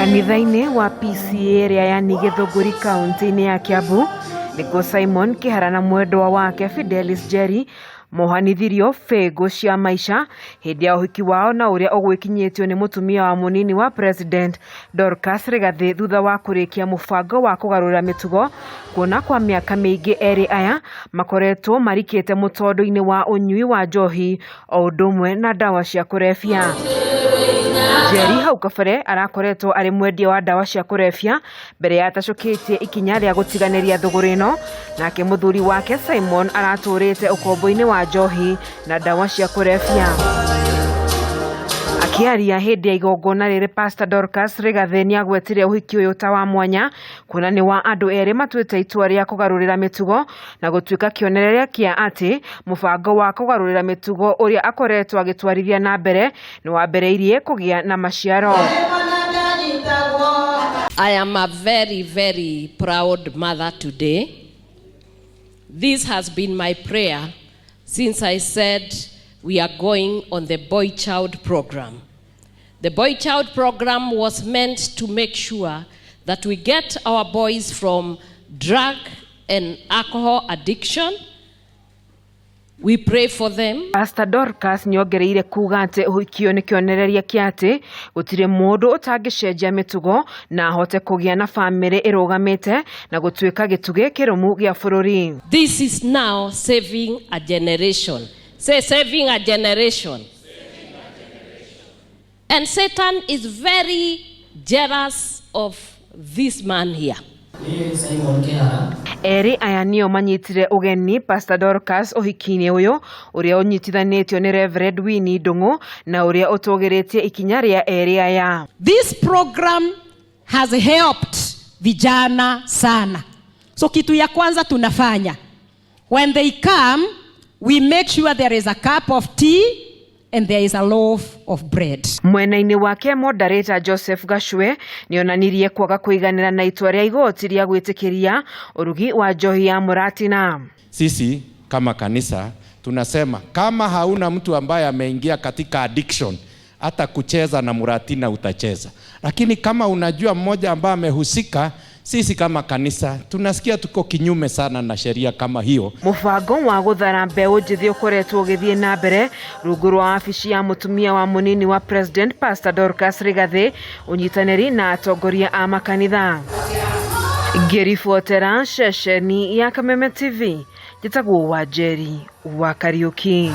Kanitha-inĩ wa PCEA ĩrĩa yani Gĩthũngũri kaunti-inĩ ya Kiambu nĩkuo Simon Kĩhara na mwendwa wake Fidelis Njeri mohanithirio bĩngũ cia maica hĩndĩ ya ũhiki wao na ũrĩa ũgwĩkinyĩtio nĩ mũtumia wa mũnini wa president Dorcas Rigathĩ thutha wa kũrĩkia mũbango wa kũgarũrĩra mĩtugo kuona kwa mĩaka mĩingĩ erĩ aya makoretwo marikĩte mũtondo-inĩ wa ũnyui wa njohi o ũndũ ũmwe na ndawa cia kũrebia. Njeri hau kabere arakoretwo arĩ mwendia wa ndawa cia kũrebia mbere ya atacũkĩtie ikinya rĩa gũtiganĩria thũgũrĩ ĩno, nake mũthuri wake Simon aratũrĩte ũkombo-inĩ wa njohi na ndawa cia kũrebia. Akĩaria hĩndĩ ya igongona rĩrĩ Pastor Dorcas Rigathĩ nĩagwetire ũhiki ũyũ ta wa mwanya kuona nĩ wa andũ erĩ matuĩte itua rĩa kũgarũrĩra mĩtugo na gũtuĩka kĩonereria kĩa atĩ mũbango wa kũgarũrĩra mĩtugo ũrĩa akoretwo agĩtwarithia na mbere nĩ wambĩrĩirie kũgĩa na maciaro. I am a very, very proud mother today. This has been my prayer since I said we are going on the Boy Child program. The Boy Child program was meant to make sure that we get our boys from drug and alcohol addiction. We pray for them. Pastor Dorcas nĩongereire kuga atĩ ũhiki ũyũ nĩ kĩonereria kĩa atĩ gũtirĩ mũndũ ũtangĩcenjia mĩtugo na ahote kũgĩa na bamĩrĩ ĩrũgamĩte na gũtuĩka gĩtugĩ kĩrũmu gĩa bũrũri. This is now saving a generation. Say, saving a generation. And Satan is very jealous of this man here. Niĩ Simon Kĩhara. Erĩ aya nĩo manyitire ũgeni Pastor Dorcas ũhiki-inĩ ũyũ ũrĩa ũnyitithanĩtio nĩ Reverend Winnie Ndung'u na ũrĩa ũtũgĩrĩtie ikinya rĩa erĩ aya. This program has helped vijana sana. So kitu ya kwanza tunafanya, when they come, we make sure there is a cup of tea and there is a loaf of bread. Mwena-inĩ wake moderator Joseph Gacwe nĩonanirie kwaga kũiganĩra na itua rĩa igoti rĩa gwĩtĩkĩria ũrugi wa njohi ya mũratina. Sisi kama kanisa tunasema kama hauna mtu ambaye ameingia katika addiction, hata kucheza na muratina utacheza, lakini kama unajua mmoja ambaye amehusika, sisi kama kanisa tunasikia tuko kinyume sana na sheria kama hiyo. Mũbango wa gũthara mbeũ njĩthĩ ũkoretwo ũgĩthiĩ na mbere rungu rwa wabici ya mũtumia wa mũnini wa president Pastor Dorcas Rigathĩ, ũnyitanĩri na atongoria a makanitha. Ngĩribotera ceceni ya Kameme TV, njĩtagwo Wanjeri wa Kariũki.